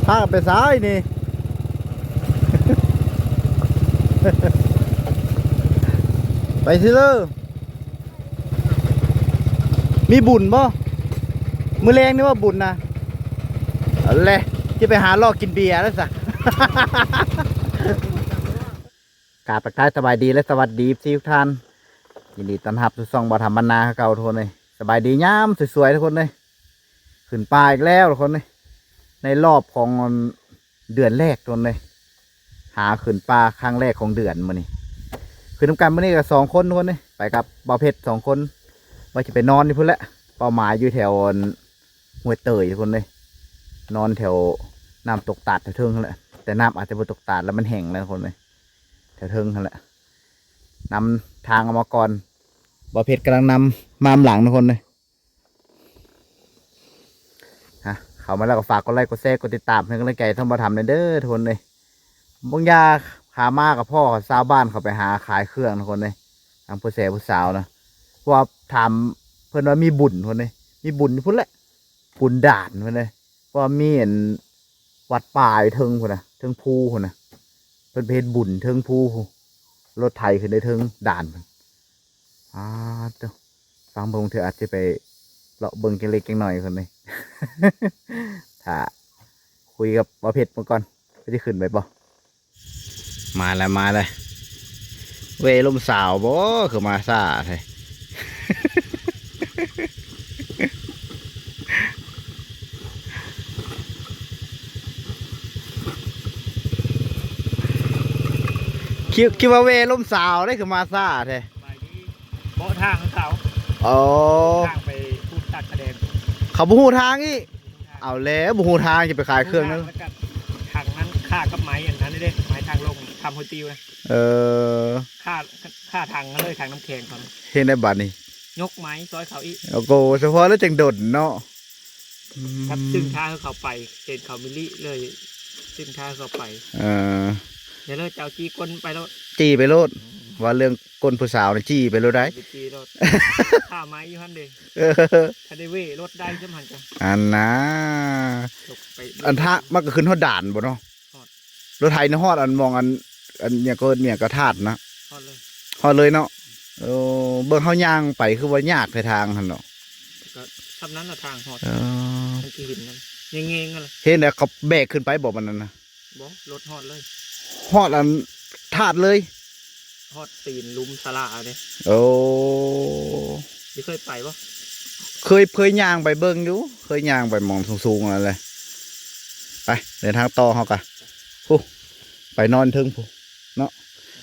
ພາກັນໄປໃສນີ້? ໄປຊິເລີ. ມີບຸນບໍ່? ມື້ແລງນີ້ວ່າບຸນນະ. ເອົາແຫຼະ ຊິໄປຫາເລາະກິນເບຍແລ້ວຊະ. ກາບທັກທາຍສະບາຍດີ ແລະ ສະຫວັດດີ ເອັຟຊີ ທຸກທ່ານ. ຍິນດີຕ້ອນຮັບສູ່ຊ່ອງບໍ່ທຳບັນນາຄືເກົ່າ ທຸກຄົນເອີຍ. ສະບາຍດີຍາມສວຍໆ ທຸກຄົນເອີຍ. ຂຶ້ນປ່າອີກແລ້ວ ທຸກຄົນເອີຍ. ໃນລອບຂອງເດືອນແລກ ທຸກຄົນເອີຍ. ຫາຂຶ້ນປ່າຄັ້ງແລກຂອງເດືອນມື້ນີ້. ຂຶ້ນນຳກັນມື້ນີ້ກໍສອງຄົນ ທຸກຄົນເອີຍ. ໄປກັບບ່າວເພັດສອງຄົນ. ວ່າຊິໄປນອນຢູ່ພຸ້ນແຫຼະ. ເປົ້າໝາຍຢູ່ແຖວ ອັນ ຫ້ວຍເຕີຍ ທຸກຄົນເອີຍ. ນອນແຖວນ້ຳຕົກຕາດແຖວເທິງຫັ້ນແຫຼະ. ແຕ່ນ້ຳອາດຈະບໍ່ຕົກຕາດແລ້ວ ມັນແຫ້ງແລ້ວ ທຸກຄົນເອີຍ. ແຖວເທິງຫັ້ນແຫຼະ. ນຳທາງອອກມາກ່ອນ. ບ່າວເພັດກຳລັງນຳມານຳຫຼັງ ທຸກຄົນເອີຍ. ຮະ ເຂົ້າມາແລ້ວກໍຝາກກົດໄລ ກົດແຊ ກົດຕິດຕາມ ເປັນກຳລັງໃຈຊ່ອງບໍ່ທຳແດ່ເດີ ທຸກຄົນເອີຍ. ບາງຢ່າຫາມາກໍພໍ້ຊາວບ້ານເຂົາໄປຫາຂາຍເຄື່ອງ ທຸກຄົນເອີຍ. ທາງຜູ້ແຊຜູ້ສາວນະ ເພາະວ່າຖາມເພິ່ນວ່າມີບຸນ ທຸກຄົນເອີຍ. ມີບຸນຢູ່ພຸ້ນແຫຼະ ບຸນດ່ານ ເພິ່ນເອີຍ. ເພາະວ່າມີອັນ ວັດປ່າຢູ່ເທິງພຸ້ນນະ ເທິງພູພຸ້ນນະ. ເພິ່ນໄປເຮັດບຸນເທິງພູພຸ້ນ. ລົດໄຖຂຶ້ນໄດ້ເທິງດ່ານພຸ້ນ. ອາ ໂຕ ຟັງເບິ່ງ ເທື່ອອາດຈະໄປເລາະເບິ່ງຈັກເລັກຈັກໜ້ອຍ ເພິ່ນເອີຍ. ຖ້າຄຸຍກັບບ່າວເພັດເບິ່ງກ່ອນ ວ່າຊິຂຶ້ນໄປບໍ່. ມາແລ້ວ ມາແລ້ວ. ເວລົມສາວບໍ່ ຄືມາຊ້າແທ້. ຄິດ ຄິດວ່າເວລົມສາວເດ້ ຄືມາຊ້າແທ້. ສະບາຍດີ. ເບາະທາງເຂົາ. ອໍ ທາງໄປພູຕັດຂະແດງ. ເຂົາບໍ່ຮູ້ທາງອີກ. ເອົາແລ້ວ ບໍ່ຮູ້ທາງ ຈະໄປຂາຍເຄື່ອງນັ້ນ ແລ້ວກໍຖັງນັ້ນຄາກັບໄມ້ອັນນັ້ນເດ້ ໄມ້ທາງລົງຖ້ຳຫ້ວຍຕິວນະ. ເອີ ຄາ ຄາຖັງເລີຍ ຖັງນ້ຳແຂງເຂົາ. ເຮັດໄດ້ບາດນີ້ ຍົກໄມ້ຊ່ອຍເຂົາອີກ. ໂອ້ໂຫ ສະເພາະແລ້ວຈັ່ງດົນເນາະ. ອືມ ຄັບ ຊຶ່ງທ່າໃຫ້ເຂົາໄປ ເຫັນເຂົາມີລິເລີຍ ຊຶ່ງທ່າໃຫ້ເຂົາໄປ. ເອີ ດຽວເລີຍ ເຈົ້າຈີ່ກົ້ນໄປໂລດ ຈີ່ໄປໂລດ. ອືມ ວ່າເລື່ອງ ກົ້ນຜູ້ສາວນີ້ ຈີ່ໄປໂລດໄດ໋. ໄປຈີ່ໂລດ ຄາໄມ້ຢູ່ຫັ້ນເດ້. ເອີ ຖ້າໄດ້ເວລົດໄດ້ຈຳຫັ້ນກະ ອັນນາ ອັນທາງມັນກໍຂຶ້ນຮອດດ່ານບໍ່ເນາະ? ຮອດ. ລົດໄຖນີ້ຮອດອັນ ໝ່ອງອັນ ອັນຫຍັງກໍ ຫຍັງກໍທາດນະ. ຮອດເລີຍ ຮອດເລີຍເນາະ. ໂອ້ ເບິ່ງເຮົາຍ່າງໄປຄືວ່າຍາກແທ້ທາງຫັ້ນເນາະ. ກໍຊ່ຳນັ້ນລະທາງຮອດ. ເອີ ມັນຊິເຫັນນັ້ນ ແຍງໆ ນັ້ນລະ. ເຫັນແລ້ວເຂົາແບກຂຶ້ນໄປບໍ່ ບັດນັ້ນນະ? ບໍ່ ລົດຮອດເລີຍ. ຮອດອັນທາດເລີຍ? ຮອດຕີນລຸ່ມສາລາເດ້. ໂອ້ ຊິເຄີຍໄປບໍ່? ເຄີຍ ເຄີຍຍ່າງໄປເບິ່ງຢູ່ ເຄີຍຍ່າງໄປໝ່ອງສູງໆ ນັ້ນແຫຼະ. ໄປ ເດີນທາງຕໍ່ເຮົາກະ ພຸ້ນ ໄປນອນເທິງພຸ້ນເນາະ.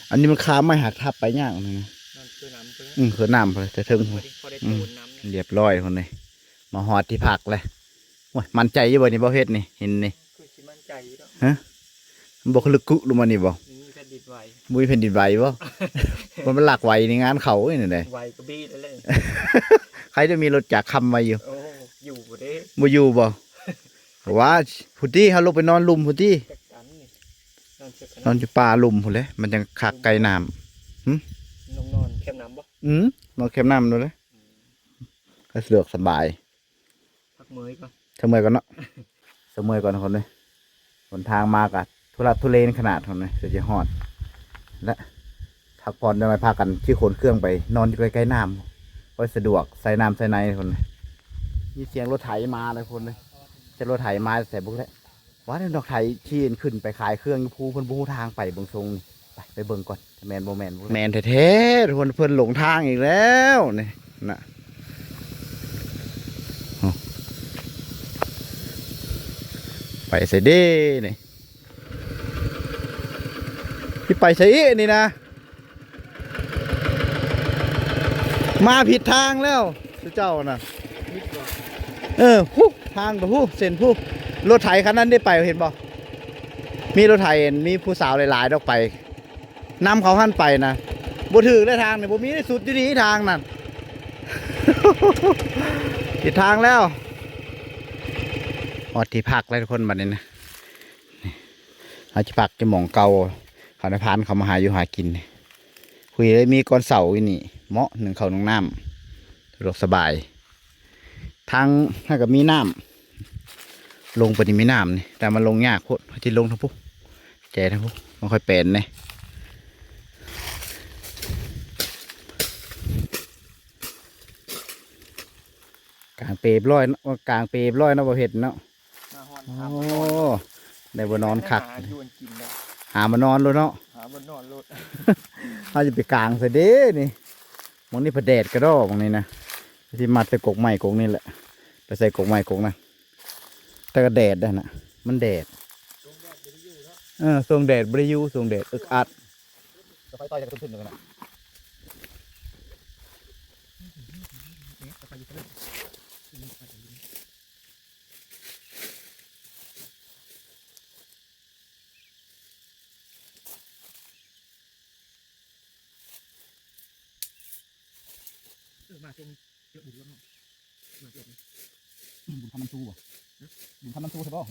ອັນນີ້ມັນຄາໄມ້ຫັກທັບໄປຍາກນີ້ນະ. ນອນຄືນ້ຳພຸ້ນແຫຼະ. ອືມ ຄືນ້ຳພຸ້ນແຫຼະ ແຕ່ເທິງພຸ້ນ. ພໍໄດ້ ພໍໄດ້ໂຕນນ້ຳ. ອືມ ລຽບຮ້ອຍພຸ້ນເດ້ ມາຮອດທີ່ພັກແລ້ວ. ໂອ້ຍ ໝັ້ນໃຈຢູ່ບໍ່ນີ້ ບໍ່ເຮັດນີ້ ເຫັນນີ້? ຄືຊິໝັ້ນໃຈຢູ່ດອກ. ຮະ? ມັນບໍ່ຄະລຶກກຶລົງມານີ້ບໍ່? ມີແຜ່ນດິນໄຫວ. ບໍ່ມີແຜ່ນດິນໄຫວບໍ່? ບໍ່ ມັນຫຼັກໄຫວນີ້ງານເຂົາເອີຍ ນັ້ນແຫຼະ. ໄຫວກໍບີດແລ້ວແຫຼະ. ໃຄຈະມີລົດຈັກຄ້ຳໄວ້ຢູ່. ໂອ້ ຢູ່ບໍ່ເດ້? ບໍ່ຢູ່ບໍ່? ວ່າ ພຸ້ນຕິ ເຮົາລົງໄປນອນລຸ່ມພຸ້ນຕິ. ຈັກສັນນີ້ ນອນເທິງ ນອນຢູ່ປ່າລຸ່ມພຸ້ນແຫຼະ ມັນຈັ່ງຄັກໃກ້ນ້ຳ. ຫຶ? ລົງນອນແຄມນ້ຳບໍ່? ອືມ ນອນແຄມນ້ຳໂລດເລີຍ. ອືມ ກໍສະດວກສະບາຍ. ພັກເມື່ອຍກ່ອນ ພັກເມື່ອຍກ່ອນເນາະ. ສະເມື່ອຍກ່ອນຄົນເອີຍ. ຫົນທາງມາກໍທຸລັກທຸເລນຂະໜາດຄົນເອີຍ ກວ່າຈະຮອດ ແລະ ພັກຜ່ອນຈັກໜ່ອຍ ພາກັນຊິຂົນເຄື່ອງໄປນອນຢູ່ໃກ້ໆນ້ຳ ຄ່ອຍສະດວກໃສ່ນ້ຳໃສ່ໃນຄົນເອີຍ. ມີສຽງລົດໄຖມາແລ້ວຄົນເອີຍ. ຈະລົດໄຖມາແຕ່ໃສບໍ່ແຫຼະ. ວ່າແນວດອກໄຖທີ່ຂຶ້ນໄປຂາຍເຄື່ອງຢູ່ພູ ເພິ່ນບໍ່ຮູ້ທາງໄປເບິ່ງຊົງນີ້. ໄປ ໄປເບິ່ງກ່ອນ ແມ່ນບໍ່ແມ່ນ. ແມ່ນແທ້ໆ ເພິ່ນ ເພິ່ນຫຼົງທາງອີກແລ້ວນີ້ນະ. ໄປໃສເດ້ນີ້? ຊິໄປໃສອີກນີ້ນະ? ມາຜິດທາງແລ້ວ ເຈົ້ານະ. ເອີ ພຸ້ນ ທາງກໍພຸ້ນ ເສັ້ນພຸ້ນ. ລົດໄຖຄັນນັ້ນໄດ້ໄປ ເຫັນບໍ່? ມີລົດໄຖ ມີຜູ້ສາວຫຼາຍໆດອກໄປ ນຳເຂົາຫັ້ນໄປນະ. ບໍ່ຖືກເລີຍທາງນີ້ ບໍ່ມີໄດ້ສຸດຢູ່ນີ້ທາງນັ້ນ. ຜິດທາງແລ້ວ. ຮອດທີ່ພັກແລ້ວທຸກຄົນ ບັດນີ້ນະ. ນີ້ ເຮົາຈະພັກຢູ່ໝ່ອງເກົ່າ ເຂົານາຍພານເຂົາມາຫາຢູ່ຫາກິນນີ້. ຄຸຍເລີຍ ມີກ້ອນເສົາຢູ່ນີ້ ເໝາະໜຶ້ງເຂົ້າໜຶ້ງນ້ຳ ສະດວກສະບາຍ. ທາງນັ້ນກໍມີນ້ຳ ລົງໄປນີ້ມີນ້ຳນີ້ ແຕ່ມັນລົງຍາກໂພດ ເຮົາຊິລົງທາງພຸ້ນ ແຈທາງພຸ້ນ ມັນຄ່ອຍແປນແດ່. ກາງເປບຮ້ອຍເນາະ ກາງເປບຮ້ອຍເນາະ ບໍ່ເຮັດເນາະ. ມາຮອດ ໂອ້ ຫາບໍ່ນອນ ໄດ້ບໍ່ນອນຄັກ ໄດ້ຫາຢູ່ອັນກິນແລ້ວ ຫາມານອນໂລດເນາະ ຫາບໍ່ນອນໂລດ. ເຮົາຈະໄປກາງໃສເດ້ນີ້ ໝ່ອງນີ້ພະແດດກະດໍໝ່ອງນີ້ນະ ຊິມັດໃສ່ກົກໄມ້ກົກນີ້ແຫຼະ ໄປໃສ່ກົກໄມ້ກົກນັ້ນ ແຕ່ກະແດດໄດ໋ນະ ມັນແດດ ເອີ ຊ່ວງແດດບໍ່ໄດ້ຢູ່ ຊ່ວງແດດອຶກອັກ. ຈະໄຟຕ່ອຍຈະກະທຶນໆ ຢູ່ຫັ້ນນະ. ເອີ ມາຊ່ວງເດືອນບຸນແລ້ວເນາະ ມາເດືອນ ບຸນຄຳນ້ຳຊູບໍ່? ຮະ? ບຸນຄຳນ້ຳຊູໃຊ່ບໍ່?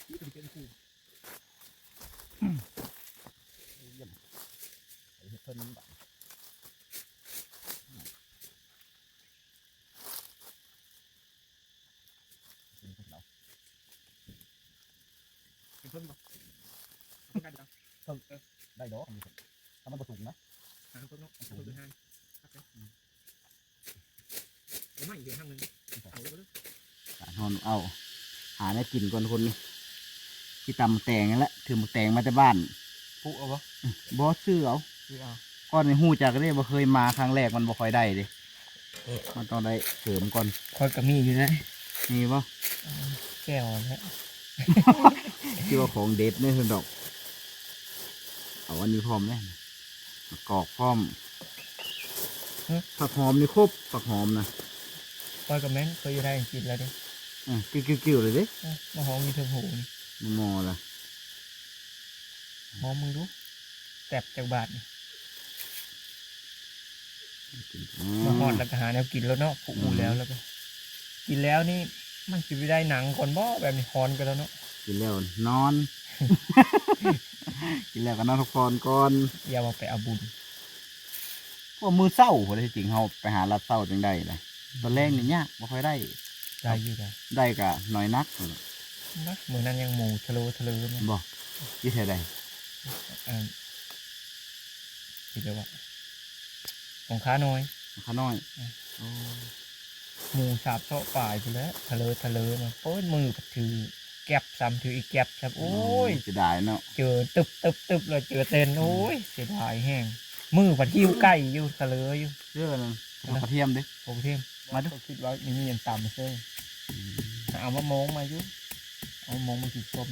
ນີ້ກໍຊິເປັນຄູ ຢ້ຽມ ໄປເຮັດເພິ່ນບາດ ເປັນເພິ່ນບໍ່? ເພິ່ນໄດ້ບໍ່? ເພິ່ນ ເອີ ໄດ້ດອກ ຄັນມັນບໍ່ສູງນະ ຫາເພິ່ນເນາະ ເພິ່ນເປັນຫາງ ຄັກເດ້ ອືມ. ເອົາມາອີກເດີ ທາງໜຶ່ງ ເອົາເລີຍ ການຮອນເອົາ ຫາແນວກິນກ່ອນຄົນນີ້ ຊິຕຳແຕງນັ້ນແຫຼະ ຖືໝາກແຕງມາແຕ່ບ້ານ ປຸເອົາບໍ່? ບໍ່ ຊື້ເອົາ ຊື້ເອົາ ກ່ອນນີ້ຮູ້ຈັກເດ້ ບໍ່ເຄີຍມາ ຄັ້ງແລກມັນບໍ່ຄ່ອຍໄດ້ເດ້ ມັນຕ້ອງໄດ້ເສີມກ່ອນ ຂ້ອຍກໍມີຢູ່ເດ້ ມີບໍ່? ເອີ ແຈ່ວແຫຼະ ຄິດວ່າຂອງເດັດເດ້ຊັ້ນດອກ ເອົາອັນນີ້ພ້ອມເດ້ ມະກອກພ້ອມ ຫຶ? ຜັກຫອມນີ້ຄົບ ຜັກຫອມນະ ຂ້ອຍກໍແມ່ນ ເຄີຍຢູ່ໄທກິນແລ້ວເດ້ ເອີ ກິ້ວໆໆ ເລີຍເດ້ ເອີ ມາຫອມຢູ່ເທິງຫູນີ້ ໝໍລະ ຫອມເບິ່ງດູ ແຊບຈັກບາດນີ້ ມາຮອດແລ້ວກໍຫາແນວກິນແລ້ວເນາະ ຜູ້ອູ້ແລ້ວ ແລ້ວກໍກິນແລ້ວນີ້ ມັນຊິໄປໄດ້ໜັງກ່ອນບໍ່ ແບບນີ້ ຮ້ອນໄປແລ້ວເນາະ ກິນແລ້ວນອນ ກິນແລ້ວກໍນອນພັກຜ່ອນກ່ອນ ຢ່າວ່າໄປເອົາບຸນ ພວກມື້ເຊົ້າພຸ້ນແຫຼະ ທີ່ຈິງເຮົາໄປຫາລັດເຊົ້າຈັ່ງໄດ້ນະ ຕອນແລງນີ້ຍາກ ບໍ່ຄ່ອຍໄດ້ ໄດ້ຢູ່ ໄດ້ ໄດ້ກະໜ້ອຍນັກ ນະ ມື້ນັ້ນຍັງໝູທະໂລທະເລີແມ່ນ ບໍ່ ຢູ່ແຖວໃດ? ອັນ ທີ່ເອີ້ນວ່າ ໜອງຄານ້ອຍ ໜອງຄານ້ອຍ ອືມ ໂອ້ ໝູສາມເຊາະປາຍພຸ້ນແຫຼະ ທະເລີທະເລີນະ ໂອ້ຍ ມືພັດຖືແກັບຊ້ຳ ຖືອີແກັບຊ້ຳ ໂອ້ຍ ເສຍດາຍເນາະ ເຈີຕຶບໆໆ ແລ້ວເຈີເຕັນ ອືມ ໂອ້ຍ ເສຍດາຍແຮງ ມືພັດຫິ້ວໄກ່ຢູ່ ທະເລີຢູ່ ເດີນັ້ນ ເອົາກະທຽມເດ້ ເອົາກະທຽມ ມາດູ ຂ້ອຍຄິດວ່າມີອັນຕຳເຊີຍ ອືມ ເອົາມາມອງມາຢູ່ ເອົາມາມອງມາກິນສົ້ມ.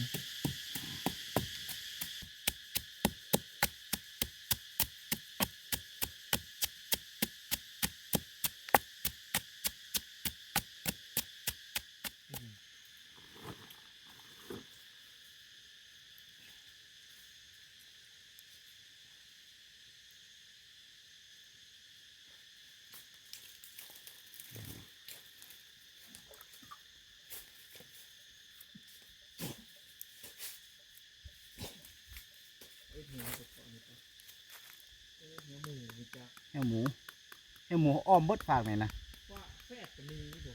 ເອີ ແຫ້ວໝູ ແຫ້ວໝູ ແຫ້ວໝູອ້ອມເບິດຟາກນີ້ນະ ວ່າແຟດກໍມີຢູ່ບໍ່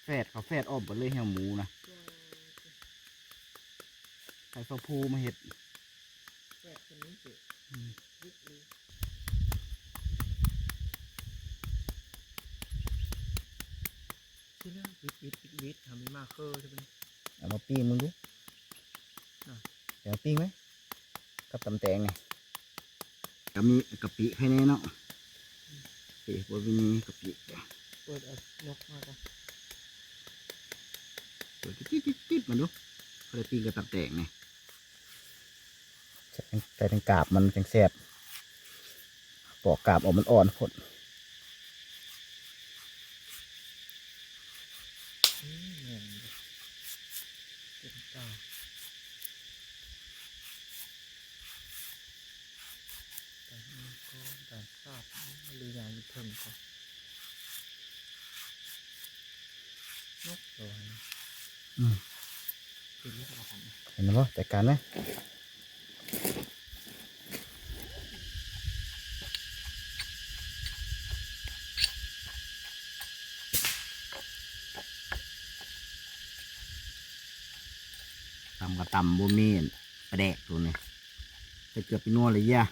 ແຟດ ເຂົາແຟດອ້ອມເບິດເລີຍແຫ້ວໝູນະ ເອີ ໃຫ້ພໍ່ພູມາເຮັດ ແຟດກໍມີເດ ອືມ ວິດເລີຍ ຊິແລ້ວ ວິດ ວິດ ວິດ ວິດ ຫາມີມາເຄີ ເອົາມາປີ້ງເບິ່ງດູ ອ່ະ ເອົາປີ້ງໄວ້ ກັບຕຳແຕງນີ້ ກະມີກະປິໄຄແນ່ເນາະ ເອີ ບໍ່ມີກະປິ ເປີດເອົານົກມາກ່ອນ ເປີດຕິດໆໆ ມາດູ ເຂົາໄດ້ປີ້ງກັບຕຳແຕງນີ້ ໃສ່ ໃສ່ທັງກາບມັນຈັ່ງແຊບ ປອກກາບອອກມັນອ່ອນໂພດ ອືມ ແມ່ນຢູ່ ເປັນຕາ ແຕ່ມັນກໍໄດ້ຊາບ ຫຼື ຍ່າງຢູ່ເທິງກໍ ນົກໂຕນັ້ນ ອືມ ເຫັນແລ້ວບໍ່? ຈັດການເລີຍ. ເ ກໍຕຳບໍ່ມີປາແດກໂຕນີ້ ໃສ່ເກືອໄປນົວເລີຍຢາ.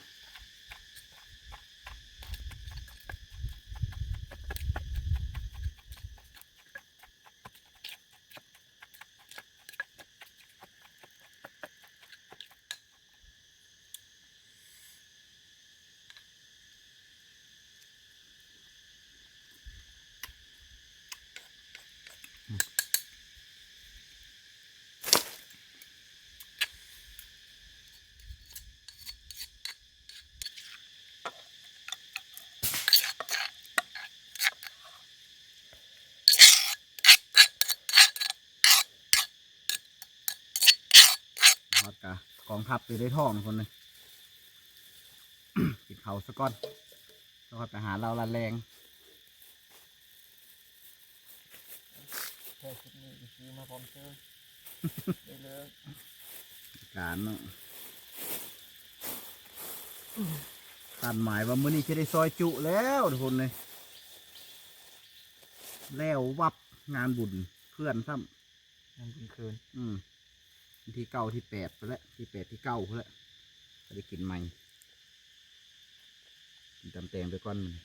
ຮອດກະກອງທັບຢູ່ໃນທ້ອງຄົນນີ້ ກິນເຂົ້າສາກ່ອນ ແລ້ວຄ່ອຍໄປຫາເຫຼົ້າລາດແລງ. ແຄ່ຄລິບນີ້ກໍຊື້ມາພ້ອມເຊີຍ ໄດ້ເລີຍ ການເນາະ ຄາດໝາຍວ່າມື້ນີ້ຈະໄດ້ຊອຍຈຸແລ້ວທຸກຄົນເລີຍ ແລ້ວວັບ ງານບຸນເພື່ອນຊ້ຳ ງານບຸນເຄືນ ອືມ ວັນທີເກົ້າ ທີແປດພຸ້ນແຫຼະ ທີແປດ ທີເກົ້າພຸ້ນແຫຼະ ກໍໄດ້ກິນໃໝ່ ກິນຕຳແຕງໄປກ່ອນມື້ນີ້.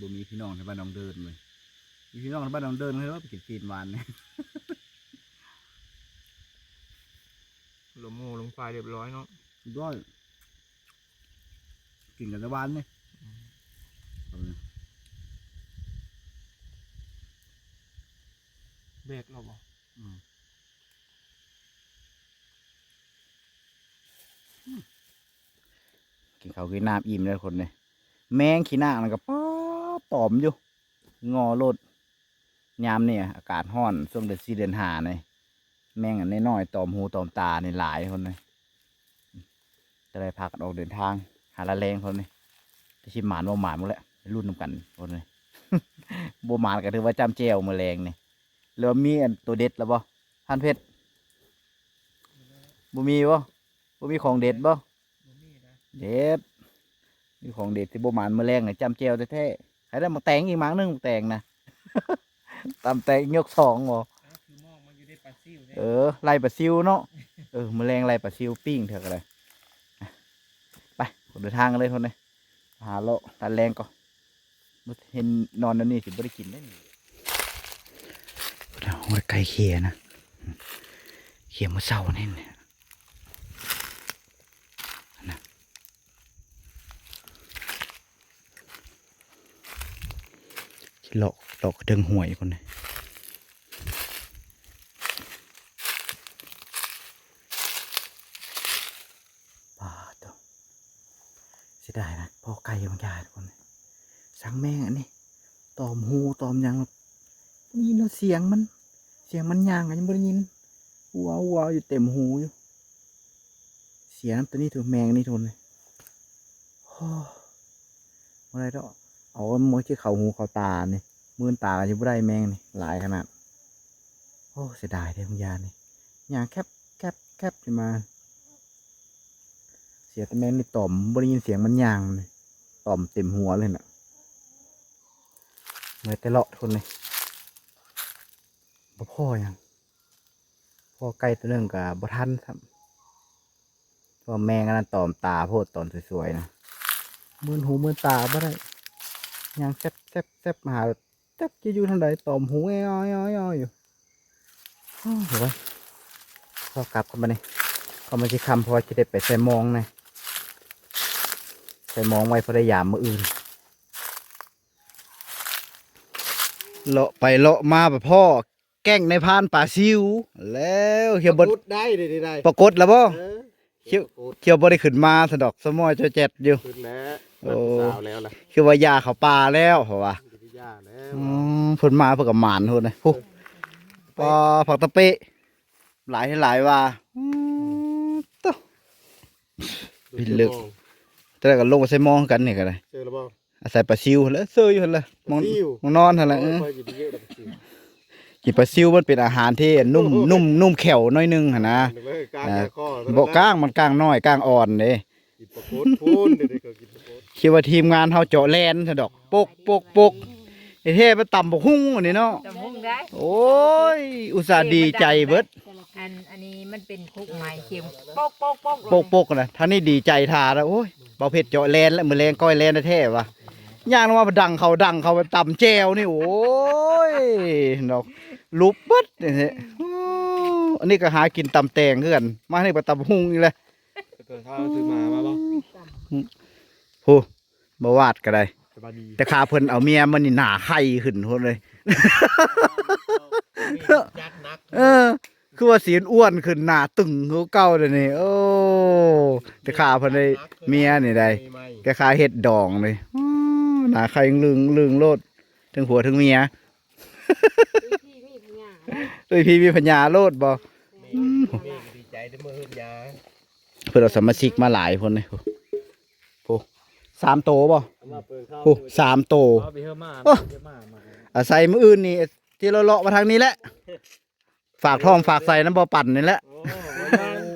ບໍ່ມີພີ່ນ້ອງໃນບ້ານໜອງເດີນເວີຍ ມີພີ່ນ້ອງໃນບ້ານໜອງເດີນເລີຍວ່າໄປກິນຊີ້ນຫວານນີ້ ລົມງົວລົມຄວາຍຮຽບຮ້ອຍເນາະ ຮຽບຮ້ອຍ ກິນກັນແຕ່ວານນີ້ ອືມ ແບກແລ້ວບໍ່? ອືມ ກິນເຂົ້າກິນນ້ຳອີ່ມແລ້ວຄົນເດ້ ແມງຂີ້ນາກນັ້ນກໍ ປາດ ຕອມຢູ່ ງໍໂລດ ຍາມນີ້ອາກາດຮ້ອນ ຊ່ວງເດືອນສີ່ເດືອນຫ້ານີ້ ແມງອັນນ້ອຍໆ ຕອມຫູຕອມຕານີ້ຫຼາຍຄົນເດ້ ຈະໄດ້ພາກັນອອກເດີນທາງ ຫາລາແລງຄົນນີ້ ຈະຊິໝານບໍ່ໝານບໍ່ແຫຼະ ລຸ້ນນຳກັນຄົນນີ້ ບໍ່ໝານກໍຖືວ່າຈ້ຳແຈ່ວມື້ແລງນີ້ ຫຼືວ່າມີອັນໂຕເດັດແລ້ວບໍ່ ພັນເພັດ? ບໍ່ມີບໍ່? ບໍ່ມີຂອງເດັດບໍ່? ບໍ່ມີນະ ເດັດ ມີຂອງເດັດ ຊິບໍ່ໝານມື້ແລງນະ ຈ້ຳແຈ່ວແທ້ໆ ໃຫ້ໄດ້ໝາກແຕງອີກໝາກໜຶ່ງ ໝາກແຕງນະ ຕຳແຕງຍົກສອງບໍ່? ອ້າວ ຖືໝອກມາຢູ່ໃນປາຊິວເດ້ ເອີ ໄລ່ປາຊິວເນາະ ເອີ ມື້ແລງໄລ່ປາຊິວປີ້ງເທື່ອກໍໄດ້ ໄປ ເດີນທາງກັນເລີຍຄົນເດ້ ຫາເລາະຕານແລງກ່ອນ ບໍ່ເຫັນນອນແນວນີ້ຊິບໍ່ໄດ້ກິນເດ້ນີ້ ໂອ້ຍ ໄກ່ເຄຍນະ ເຄຍມື້ເຊົ້ານີ້ນະ ນະ ເລາະ ເລາະເທິງຫ້ວຍພຸ້ນນະ ປາດໂທ້ ເສຍດາຍນະ ພໍ້ໄກ່ບາງຢ່າງທຸກຄົນ ສັງແມງອັນນີ້ ຕອມຫູຕອມຫຍັງ ໄດ້ຍິນແຕ່ສຽງມັນ ສຽງມັນຍ່າງກໍຍັງບໍ່ໄດ້ຍິນ ວ້າວໆ ຢູ່ເຕັມຫູຢູ່ ເສຍນຳໂຕນີ້ທຸກ ແມງນີ້ທຸກຄົນ ໂອ້ ບໍ່ໄດ້ດອກ ເອົາມາຊິເຂົ້າຫູເຂົ້າຕານີ້ ມື່ນຕາກໍຊິບໍ່ໄດ້ແມງນີ້ ຫຼາຍຂະໜາດ ໂອ້ ເສຍດາຍເດ້ບາງຢ່າງນີ້ ຍ່າງແຄບ ແຄບ ແຄບຂຶ້ນມາ ເສຍແຕ່ແມງນີ້ຕອມ ບໍ່ໄດ້ຍິນສຽງມັນຍ່າງນີ້ ຕອມເຕັມຫົວເລີຍນະ ເມື່ອຍແຕ່ເລາະທຸກຄົນເລີຍ ບໍ່ພໍຫຍັງ ພໍ້ໄກ່ໂຕໜຶ່ງກໍບໍ່ທັນຊ້ຳ ເພາະແມງອັນນັ້ນຕອມຕາໂພດຕອນສວຍໆນະ ມື່ນຫູມື່ນຕາບໍ່ໄດ້ ຍ່າງແຊບໆໆ ຫາ ຈັກຈະຢູ່ທາງໃດ ຕອມຫູແອວໆຢູ່ ໂອ້ຍ ພໍກັບກັນບາດນີ້ ກໍມັນຊິຄ່ຳ ເພາະວ່າຊິໄດ້ໄປໃສ່ມອງນະ ໃສ່ມອງໄວ້ພໍໄດ້ຍາມມື້ອື່ນ ເລາະໄປເລາະມາໄປພໍ້ ແກ້ງນາຍພານປາຊິວແລ້ວ ເຮົາບໍ່ ປາກົດໄດ້ເດ້ ໄດ້ ປາກົດແລ້ວບໍ່? ເອີ ເຂົາ ເຂົາບໍ່ໄດ້ຂຶ້ນມາຊັ້ນດອກ ສະໝໍ້ຈອຍແຈດຢູ່ ຂຶ້ນແລ້ວ ໂອ້ ນັດຜູ້ສາວແລ້ວລະ ຄືວ່າຢ່າເຂົ້າປ່າແລ້ວ ເພາະວ່າ ຢ່າແລ້ວ ອືມ ເພິ່ນມາເພິ່ນກໍໝານພຸ້ນນະ ຜູ້ ເອີ ປາ ຜັກຕະເປະ ຫຼາຍໃຫ້ຫຼາຍວ່າ ອືມ ໂທ້ ພິດເລິກ ແຕ່ກໍລົງໄປໃສ່ມອງຄືກັນນີ້ກໍໄດ້ ເຈີແລ້ວບໍ່? ອາໄສປາຊິວຫັ້ນແຫຼະ ເຊີຢູ່ຫັ້ນແຫຼະ ໝ່ອງ ປາຊິວ ໝ່ອງນອນຫັ້ນແຫຼະ ໂອ້ຍ ເອີ ຂ້ອຍກິນເຍອະແລ້ວປາຊິວ ກິນປາຊິວມັນເປັນອາຫານທີ່ນຸ້ມ ນຸ້ມ ນຸ້ມແຂ້ວໜ້ອຍໜຶ່ງຫັ້ນນະ ເອີ ມັນກ້າງ ອ່າ ແຂ້ວ ມັນກ້າງນ້ອຍ ກ້າງອ່ອນເດ້ ປາກົດພຸ້ນ ເດ ເດ ກໍກິນປາກົດ ຄິດວ່າທີມງານເຮົາເຈາະແລນຊະດອກ ປົກ ປົກ ປົກ ເຮັດແທ້ໄປຕຳບັກຫຸ່ງອັນນີ້ເນາະ ຕຳບັກຫຸ່ງໄດ້ ໂອ້ຍ ອຸດສ່າ ດີໃຈເບິດ ອັນ ອັນນີ້ມັນເປັນຄຸກໃໝ່ ຂຽງ ປົກ ປົກ ປົກ ປົກ ປົກນະ ທາງນີ້ດີໃຈທ່າລະ ໂອ້ຍ ບ່າວເພັດເຈາະແລນລະ ມື້ແລງກ້ອຍແລນແທ້ໆ ວ່າ ຍ່າງມາດັງເຂົ້າ ດັງເຂົ້າ ຕຳແຈ່ວນີ້ ໂອ້ຍ ເນາະ ຫຼຸບເບິດນີ້ ອັນນີ້ກໍຫາກິນຕຳແຕງຄືກັນ ມານີ້ກໍຕຳບັກຫຸ່ງອີກແລ້ວ ເກີດຂ້າວຊື້ໝາມາບໍ່? ໂຫ ບໍ່ວາດກໍໄດ້ ສະບາຍດີ ແຕ່ຂ້າເພິ່ນເອົາເມຍມານີ້ໜ້າໄຂ່ຂຶ້ນພຸ້ນເລີຍ ຈັດໜັກ ເອີ ຄືວ່າຊິອ້ວນຂຶ້ນ ໜ້າຕຶງຄືເກົ່າດຽວນີ້ ໂອ້ ແຕ່ຂ້າເພິ່ນໄດ້ເມຍນີ້ໄດ໋ ແຕ່ຂ້າເຮັດດອງນີ້ ໂອ້ ໜ້າໄຂ່ລຶ້ງໆໂລດ ທັງຜົວທັງເມຍ ຕຸ້ຍພີມີພະຍາໂລດບໍ່? ແມ່ນ ແມ່ກໍດີໃຈເດ້ ມື້ເຮືອນຍາ ເພິ່ນເອົາສະມາຊິກມາຫຼາຍຄົນນີ້ ໂອ້ ສາມໂຕບໍ່? ເອົາມາເປີດເຂົ້າ ໂອ້ ສາມໂຕ ເອົາໄປເຮີມາ ໂອ້ ເຮີມາ ມາ ອາໄສມື້ອື່ນນີ້ ທີ່ເລາະໆມາທາງນີ້ແຫຼະ ຝາກທ້ອງຝາກໄສ້ນຳບໍ່ປັ່ນນີ້ແຫຼະ ໂອ້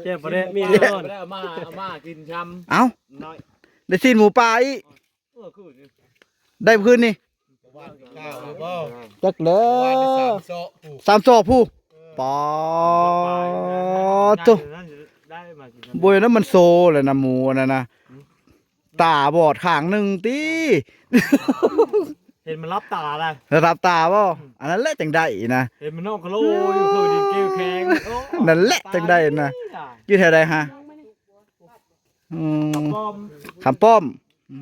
ແຈ່ວປາແດກມີແນ່ນອນ ເອົາມາ ເອົາມາກິນຊຳ ເອົ້າ ໄດ້ຊີ້ນໝູປ່າອີກ ເອີ ຄື ໄດ້ຄືນນີ້ ວ່າກິນຂ້າວຫຼືບໍ່ ຈັກແລ້ວ ວ່າໄດ້ສາມຊອກຜູ້ ສາມຊອກຜູ້ ເອີ ປາໂທ້ ໄດ້ມາກິນ ບໍ່ແມ່ນມັນໂຊແຫຼະນະ ໝູອັນນັ້ນນະ ຕາບອດຂ້າງໜຶ່ງຕິ ເຫັນມັນຫຼັບຕາລະ ຫຼັບຕາບໍ່? ອືມ ອັນນັ້ນແຫຼະຈັ່ງໄດ້ນະ ເຫັນມັນນອນຄະໂລຢູ່ ຄືດິນເກວແຂງ ໂອ້ ນັ້ນແຫຼະຈັ່ງໄດ້ນະ ຕາຍ ຢູ່ແຖວໃດຫະ? ອືມ ຄຳປ້ອມ ຄຳປ້ອມ ອື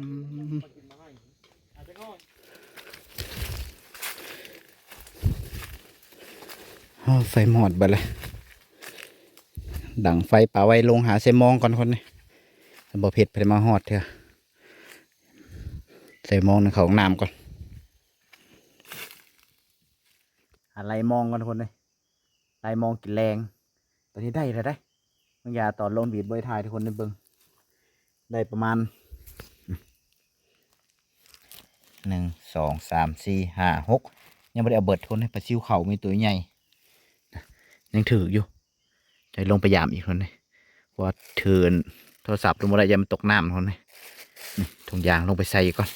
ມ ເອົາ ໄຟມອດເບິດເລີຍ ດັງໄຟປະໄວ້ ລົງຫາໃສ່ມອງກ່ອນຄົນນີ້ ບໍ່ເພັດໄປມາຮອດເທື່ອ ໃສ່ມອງໜຶ່ງເຂົ້າຫ້ອງນ້ຳກ່ອນ ຫາໄລ່ມອງກ່ອນທຸກຄົນເອີຍ ໄລ່ມອງກິນແລງ ຕອນນີ້ໄດ້ແລ້ວເດ້ ບາງຢ່າຕອນລົງຫວີດບໍ່ໄດ້ຖ່າຍໃຫ້ທຸກຄົນໄດ້ເບິ່ງ ໄດ້ປະມານ ໜຶ່ງ ສອງ ສາມ ສີ່ ຫ້າ ຫົກ ຍັງບໍ່ໄດ້ເອົາເບິດທຸກຄົນເອີຍ ປາຊິວເຂົາມີຕົວໃຫຍ່ ຍັງຖືກຢູ່ ຈະລົງໄປຢາມອີກຄົນນີ້ ເພາະວ່າຖືໂທລະສັບລົງບໍ່ໄດ້ ຢ້ານມັນຕົກນ້ຳຄົນນີ້ ນີ້ ຖົງຢາງລົງໄປໃສ່ກ່ອນ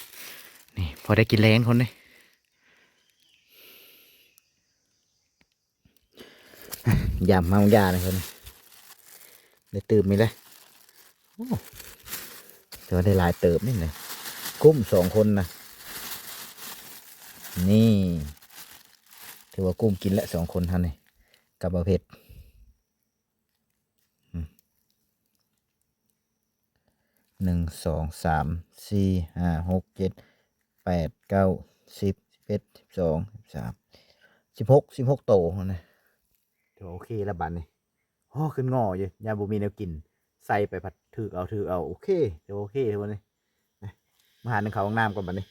ນີ້ ພໍໄດ້ກິນແລງຄົນນີ້ ຢາມເມົາຢານະຄົນ ໄດ້ຕື່ມອີກແລ້ວ ໂອ້ ຖືວ່າໄດ້ຫຼາຍເຕີບນີ້ນະ ກຸ້ມສອງຄົນນະ ນີ້ ຖືວ່າກຸ້ມກິນແລ້ວສອງຄົນຫັ້ນນີ້ ກັບບ່າວເພັດ ອືມ ໜຶ່ງ ສອງ ສາມ ສີ່ ຫ້າ ຫົກ ເຈັດ ແປດ ເກົ້າ ສິບ ສິບເອັດ ສິບສອງ ສິບສາມ ສິບຫົກ ສິບຫົກໂຕຫັ້ນນະ ຖືວ່າໂອເຄລະບາດນີ້ ໂອ້ ຂຶ້ນງໍຢູ່ ຢ້ານບໍ່ມີແນວກິນ ໃສ່ໄປພັດຖືກເອົາ ຖືກເອົາ ໂອເຄ ຖືວ່າໂອເຄທຸກຄົນເອີຍ ມາຫາໜຶ່ງເຂົ້າຫ້ອງນ້ຳກ່ອນບາດນີ້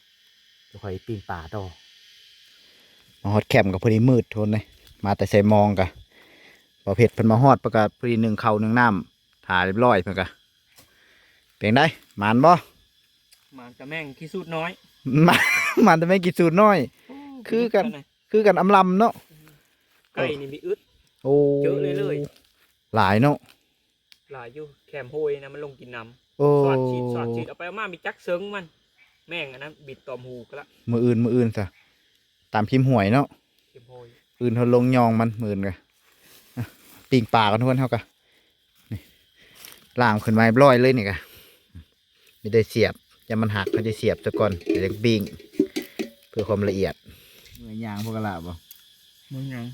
ຈະຄ່ອຍປີ້ງປາຕໍ່ ມາຮອດແຄມກໍພໍດີມືດທຸກຄົນເອີຍ ມາແຕ່ໃສ່ມອງກະ ບໍ່ເພັດເພິ່ນມາຮອດ ປະກາດພໍດີໜຶ່ງເຂົ້າໜຶ່ງນ້ຳ ຖ້າຮຽບຮ້ອຍເພິ່ນກະ ເປັນໃດ ໝານບໍ່? ໝານແຕ່ແມງຂີ້ສູດນ້ອຍ ໝານ ໝານແຕ່ແມງຂີ້ສູດນ້ອຍ ໂອ້ ຄືກັນ ຄືກັນອຳລຳເນາະ ໄກ່ນີ້ມີອຶດ ໂອ້ ເຈີເລີຍ ຫຼາຍເນາະ ຫຼາຍຢູ່ ແຄມຫ້ວຍນະ ມັນລົງກິນນ້ຳ ໂອ້ ສອດສີດ ສອດສີດ ເອົາໄປເອົາມາມີຈັກເຊິ່ງມັນ ແມງອັນນັ້ນບິດຕອມຫູກະລະ ມື້ອື່ນ ມື້ອື່ນຊະ ຕາມຂິມຫ້ວຍເນາະ ຂິມຫ້ວຍ ອື່ນເຮົາລົງຍ່ອງມັນ ມື້ອື່ນກະ ອ່ະ ປີ້ງປາກ່ອນທຸກຄົນ ເຮົາກະ ນີ້ ລ້າງຂຶ້ນມາຮຽບຮ້ອຍເລີຍນີ້ກະ ມີແຕ່ສຽບ ຢ້ານມັນຫັກ ເຮົາຈະສຽບຊະກ່ອນ ແລ້ວຈັ່ງປີ້ງ ເພື່ອຄວາມລະອຽດ ເມື່ອຍຍ່າງພວກກະລະບໍ່? ເມື່ອຍຍ່າງ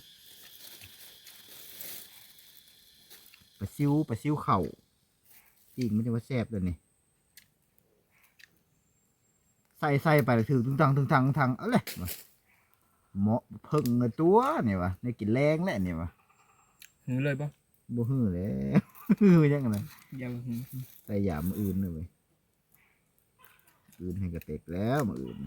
ປາຊິວ ປາຊິວເຂົ້າ ປີ້ງມັນຈະວ່າແຊບເດ້ນີ້. ໃສ່ ໃສ່ໄປແລ້ວຖືກຕຶງຕັງ ຕຶງຕັງ ຕຶງຕັງ ເອົາແຫຼະ ເໝາະເພິ່ງລະຕົວະນີ້ຫວາ ໄດ້ກິນແລງແລ້ວນີ້ຫວາ. ຫືເລີຍບໍ່? ບໍ່ຫືແລ້ວ ຫືຫຍັງຫັ້ນນະ ຢ່າຫື ໃສ່ຢາມື້ອື່ນເລີຍ ມື້ອື່ນໃຫ້ກະເຕັກແລ້ວ ມື້ອື່ນ.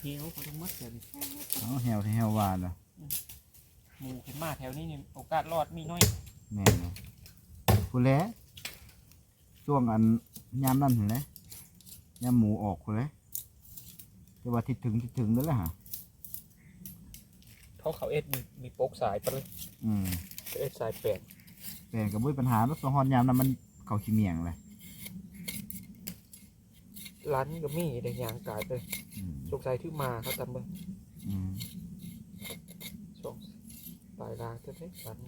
ແຫ້ວເຂົາທັງໝົດແຖວນີ້ ເອົາແຫ້ວ ແຫ້ວວ່າລະ ອືມ ໝູຂຶ້ນມາແຖວນີ້ນີ້ ໂອກາດລອດມີໜ້ອຍ. ແມ່ນແຫຼະ ພຸ້ນແຫຼະ ຊ່ວງອັນຍາມນັ້ນຫັ້ນແຫຼະ ຍາມໝູອອກພຸ້ນແຫຼະ ແຕ່ວ່າທິດເຖິງ ທິດເຖິງນັ້ນແຫຼະຫາ ເພາະເຂົາເຮັດມີ ມີປົກສາຍໄປເລີຍ. ອືມ ເຮັດສາຍແປນ ແປນກໍບໍ່ມີບັນຫາດອກ ສະຮອດຍາມນັ້ນມັນເຂົ້າຂີ້ໝ້ຽງແຫຼະ. ລັນກໍມີໄດ໋ ຍ່າງກາຍໄປ ອືມ ສົງໄສຖືໝາເຂົາຕຳເບິ່ງ ອືມ ສອງ ປາຍລາງເທື່ອເດ້ ລັນ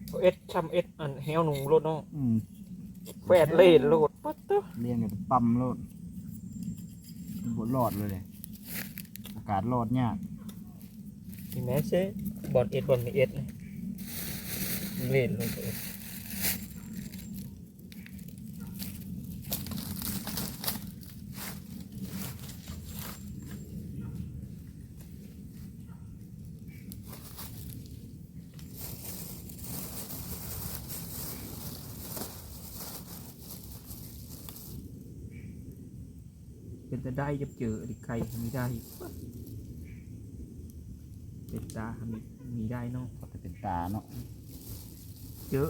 ເຂົາເຮັດຊ່ຳເຮັດອັນແຫ້ວໜູໂລດເນາະ ອືມ ແຟດເລນໂລດ ປະໂຕ ລຽນກັນປ້ຳໂລດ ບໍ່ລອດເລີຍເດ້ ໂອກາດລອດຍາກ ນີ້ແມ່ເຊ ບ່ອນເອັດ ບ່ອນມີເອັດນີ້ ເລນໂລດ. ເປັນຕາໄດ້ຈັບເຈີ ອັນນີ້ໄຂ່ມີໄດ້ ເປັນຕາມີ ມີໄດ້ເນາະ ເປັນຕາເນາະ ເຈີ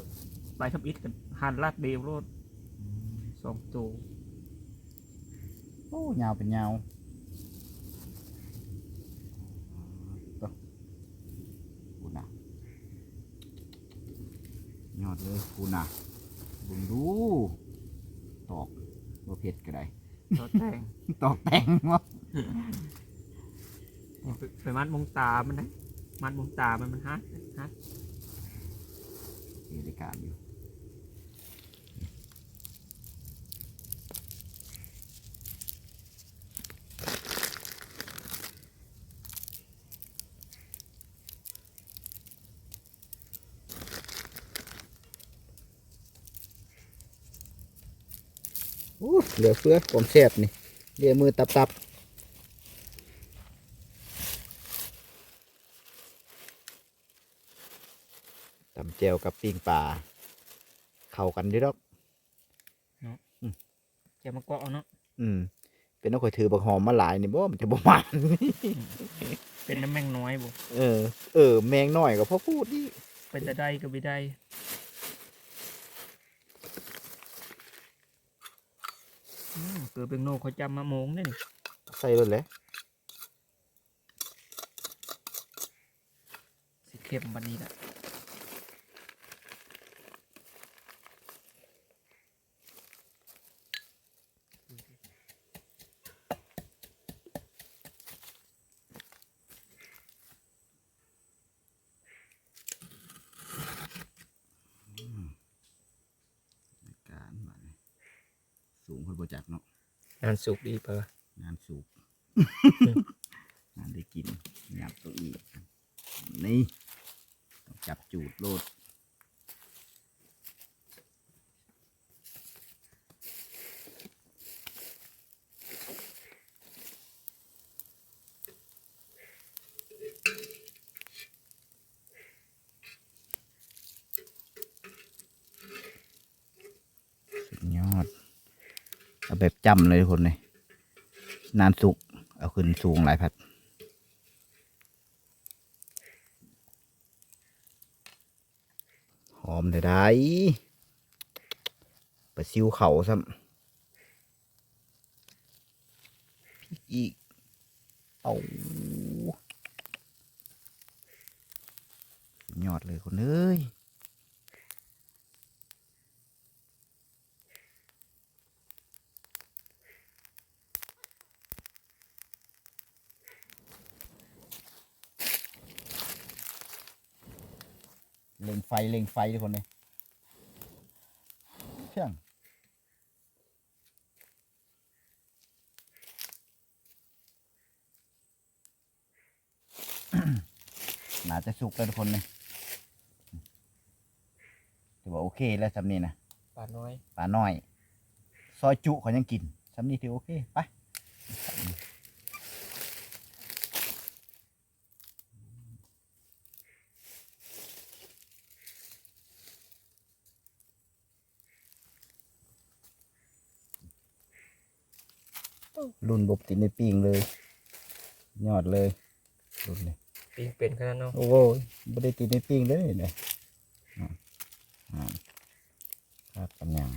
ໄປທຳອິດກັນຫັນລາດເດວໂລດ ອືມ ສອງໂຕ ໂອ້ ຍາວເປັນຍາວ ໂອ້ ພຸ້ນນະ ຍອດເລີຍ ພຸ້ນນະ ເບິ່ງດູ ຕອກບໍ່ເຜັດກໍໄດ້ ຕອກແຕ່ງ ຕອກແຕ່ງບໍ່ ໄປ ໄປມັດມົງຕາມັນໄດ໋ ມັດມົງຕາມັນ ມັນຫັກ ຫັກ ເອ ໄດ້ການຢູ່. ໂອ້ ເຫຼືອເຟືອຄວາມແຊບນີ້ ເລຍມືຕັບໆ ຕຳແຈ່ວກັບປີ້ງປາ ເຂົ້າກັນຢູ່ດອກ ເນາະ ອືມ ແຈ່ວໝາກກອກເອົາເນາະ ອືມ ເປັນເອົາຂ້ອຍຖືບັກຫອມມາຫຼາຍນີ້ບໍ່ ມັນຈະບໍ່ໝານ ເປັນນຳແມງນ້ອຍບໍ່ ເອີ ເອີ ແມງນ້ອຍກໍພໍພູດອີກ ເປັນຕາໄດ້ກໍບໍ່ໄດ້ ອືມ ເກືອແປ້ງໂນຂ້ອຍຈຳມາໂມງເດ້ນີ້ ໃສ່ໂລດແຫຼະ ຊິເຄັມປານນີ້ລະ ອືມ ອາການບາດນີ້ ສູງເພິ່ນບໍ່ຈັກເນາະ ງານສຸກດີປະ ງານສຸກ ງານໄດ້ກິນ ຫຍັບຕົວອີກ ນີ້ ຕ້ອງຈັບຈູດໂລດ. ສຸດຍອດ ເອົາແບບຈ້ຳເລີຍທຸກຄົນເລີຍ ນານສຸກ ເອົາຂຶ້ນສູງຫຼາຍພັດ. ຫອມແທ້ໃດ໋ ປາຊິວເຂົ້າຊ້ຳ ອີກ ເອົາ ສຸດຍອດເລີຍຄົນເອີຍ. ເລັ່ງໄຟ ເລັ່ງໄຟທຸກຄົນເອີຍ ເຊື່ອງ. ໜ້າຈະສຸກແລ້ວທຸກຄົນເອີຍ ຖືວ່າໂອເຄແລ້ວຊ່ຳນີ້ນະ ປານ້ອຍ ປານ້ອຍ ຊອຍຈຸເຂົາຍັງກິນ ຊ່ຳນີ້ຖືໂອເຄ ໄປ. ລຸ້ນບໍ່ໄດ້ກິນໄດ້ປີ້ງເລີຍ ຍອດເລີຍ ລຸ້ນນີ້ ປີ້ງເປັນຂະໜາດເນາະ. ໂອ້ຍ ບໍ່ໄດ້ຕີໃນປີ້ງເດ້ນີ້ ອ່າ ອ່າ ຄັກປານຫຍັງ.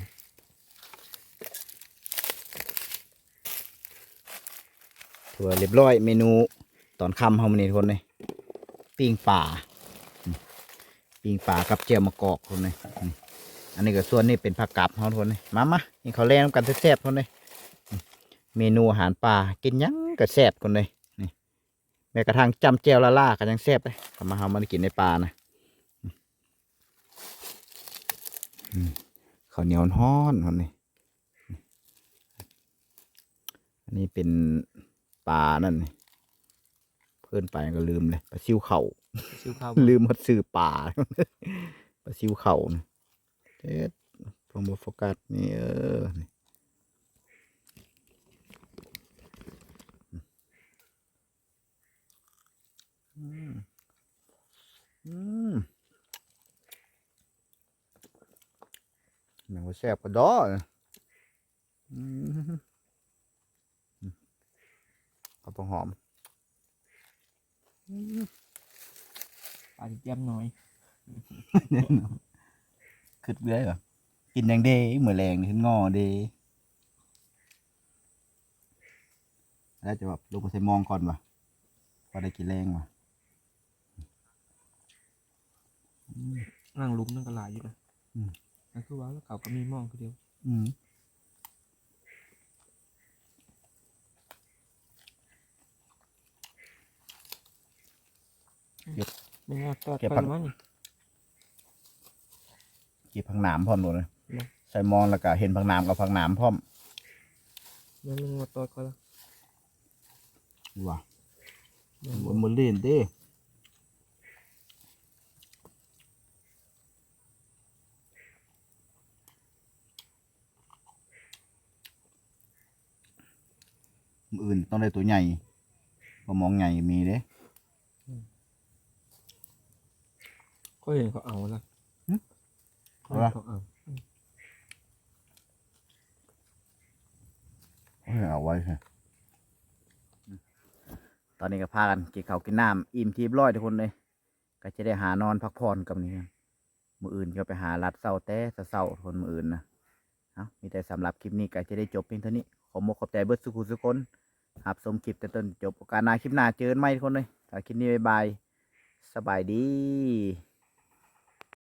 ຖືວ່າລຽບຮ້ອຍເມນູຕອນຄ່ຳເຮົາມື້ນີ້ທຸກຄົນເອີຍ ປີ້ງປາ ປີ້ງປາກັບແຈ່ວມະກອກທຸກຄົນເອີຍ. ອັນນີ້ກໍສ່ວນນີ້ເປັນຜັກກັບເຮົາທຸກຄົນເອີຍ. ມາ ມາ ກິນເຂົ້າແລງນຳກັນແຊບໆທຸກຄົນເອີຍ. ເມນູອາຫານປ່າ ກິນຫຍັງກໍແຊບທຸກຄົນເອີຍ. ນີ້ ແມ້ກະທັ້ງຈ້ຳແຈ່ວລ້າໆກໍຍັງແຊບເດ້ ຄັນມາເຮົາມາກິນໃນປ່ານະ. ອືມ ເຂົ້າໜຽວຮ້ອນໆພຸ້ນນີ້. ອັນນີ້ເປັນປານັ້ນນີ້ ເອີ້ນປາຫຍັງກໍລືມເລີຍ ປາຊິວເຂົ້າ ປາຊິວເຂົ້າ ລືມຮອດຊື່ປາ ປາຊິວເຂົ້ານະ. ເຮັດ ເບິ່ງບໍ່ໂຟກັສນີ້ ເອີ ນີ້ ອືມ ອືມ ໜັງກໍແຊບກະດໍ້ ອືມ ເອົາຕົ້ນຫອມ ອືມ ປາຊິແຈ່ມໜ້ອຍ ຄຶດເລື້ອຍວ່າ ກິນຫຍັງເດ ມື້ແລງນີ້ ເຫັນງໍເດ. ແລ້ວຈະແບບລົງໄປໃສ່ມອງກ່ອນວ່າ ພໍໄດ້ກິນແລງວ່າ. ອືມ ນັ່ງລຸ່ມນັ້ນກໍຫຼາຍຢູ່ນະ. ອືມ ກໍຄືວ່າແລ້ວ ເຂົາກໍມີມອງຄືດຽວ. ອືມ ເກັບ ແມ່ນວ່າຕອດ ເກັບ ໄປ ປະມານນີ້ ເກັບຜັກໜາມພ້ອມໂລດເລີຍ ເນາະ ໃສ່ມອງແລ້ວກໍເຫັນຜັກໜາມກັບຜັກໜາມພ້ອມ. ແມ່ນວ່າຕອດຂ້ອຍລະ ວ່າ ແມ່ນ ບໍ່ ບໍ່ຫຼິ້ນເດ້. ມື້ອື່ນຕ້ອງໄດ້ໂຕໃຫຍ່ ປາມອງໃຫຍ່ມີເດ້. ອືມ ຂ້ອຍເຫັນເຂົາເອົານະ. ຫຶ? ເຂົາເອົາ ອືມ ຂ້ອຍເຫັນເອົາໄວ້. ຕອນນີ້ກໍພາກັນກິນເຂົ້າກິນນ້ຳ ອີ່ມທີ່ຮຽບຮ້ອຍທຸກຄົນເອີຍ. ກໍຈະໄດ້ຫານອນພັກຜ່ອນກັບນີ້ ມື້ອື່ນກໍໄປຫາລັດເຊົ້າແຕ່ເຊົ້າໆ ຄົນມື້ອື່ນນະ. ເອົ້າ ມີແຕ່ສຳລັບຄລິບນີ້ກໍຈະໄດ້ຈົບພຽງເທົ່ານີ້. ຂໍມຸກຂອບໃຈເບິດສູ່ຜູ້ສູ່ຄົນ ຮັບຊົມຄລິບແຕ່ຕົ້ນຈົນຈົບ. ໂອກາດໜ້າຄລິບໜ້າເຈີກັນໃໝ່ທຸກຄົນເອີຍ. ສຳລັບຄລິບນີ້ ບາຍບາຍ ສະບາຍດີ.